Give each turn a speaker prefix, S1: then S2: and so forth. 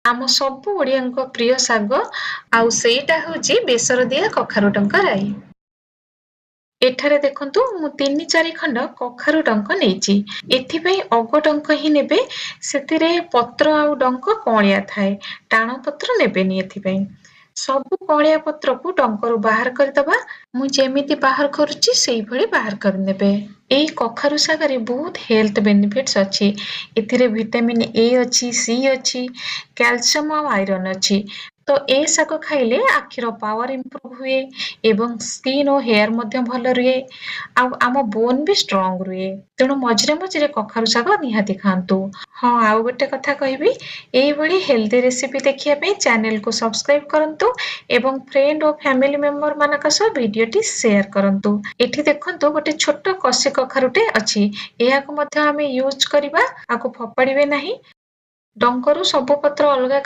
S1: ଆମ ସବୁ ଓଡ଼ିଆଙ୍କ ପ୍ରିୟ ଶାଗ, ଆଉ ସେଇଟା ହେଉଛି ବେସର ଦିଆ କଖାରୁ ଡଙ୍କ ରାଇ। ଏଠାରେ ଦେଖନ୍ତୁ, ମୁଁ 3-4 ଖଣ୍ଡ କଖାରୁ ଡଙ୍କ ନେଇଛି। ଏଥିପାଇଁ ଅଗ ଡଙ୍କ ହିଁ ନେବେ, ସେଥିରେ ପତ୍ର ଆଉ ଡଙ୍କ କଅଁଳିଆ ଥାଏ, ଟାଣ ପତ୍ର ନେବେନି। ଏଥିପାଇଁ ସବୁ କଅଁଳିଆ ପତ୍ରକୁ ଡଙ୍କରୁ ବାହାର କରିଦେବା। ମୁଁ ଯେମିତି ବାହାର କରୁଛି, ସେଇଭଳି ବାହାର କରିନେବେ। ଏଇ କଖାରୁ ଶାଗରେ ବହୁତ ହେଲ୍ଥ ବେନିଫିଟ୍ସ ଅଛି। ଏଥିରେ ଭିଟାମିନ୍ ଏ ଅଛି, ସି ଅଛି, କ୍ୟାଲସିୟମ ଆଉ ଆଇରନ୍ ଅଛି। ତ ଏ ଶାଗ ଖାଇଲେ ଆଖିର ପାୱାର ଇମ୍ପ୍ରୁଭ୍ ହୁଏ ଏବଂ ସ୍କିନ୍ ଓ ହେୟାର ମଧ୍ୟ ଭଲ ରୁହେ ଆଉ ଆମ ବୋନ୍ ବି ଷ୍ଟ୍ରଙ୍ଗ ରୁହେ। ତେଣୁ ମଝିରେ ମଝିରେ କଖାରୁ ଶାଗ ନିହାତି ଖାଆନ୍ତୁ। ହଁ, ଆଉ ଗୋଟେ କଥା କହିବି, ଏଇଭଳି ହେଲ୍ଦି ରେସିପି ଦେଖିବା ପାଇଁ ଚ୍ୟାନେଲକୁ ସବସ୍କ୍ରାଇବ କରନ୍ତୁ ଏବଂ ଫ୍ରେଣ୍ଡ ଓ ଫ୍ୟାମିଲି ମେମ୍ବର ମାନଙ୍କ ସହ ଭିଡ଼ିଓଟି ସେୟାର କରନ୍ତୁ। ଏଠି ଦେଖନ୍ତୁ, ଗୋଟେ ଛୋଟ କଷି କଖାରୁଟେ ଅଛି, ଏହାକୁ ମଧ୍ୟ ଆମେ ୟୁଜ୍ କରିବା। ଆକୁ ଫୋପାଡ଼ିବେ ନାହିଁ। ଡଙ୍କରୁ ସବୁ ପତ୍ର ଅଲଗା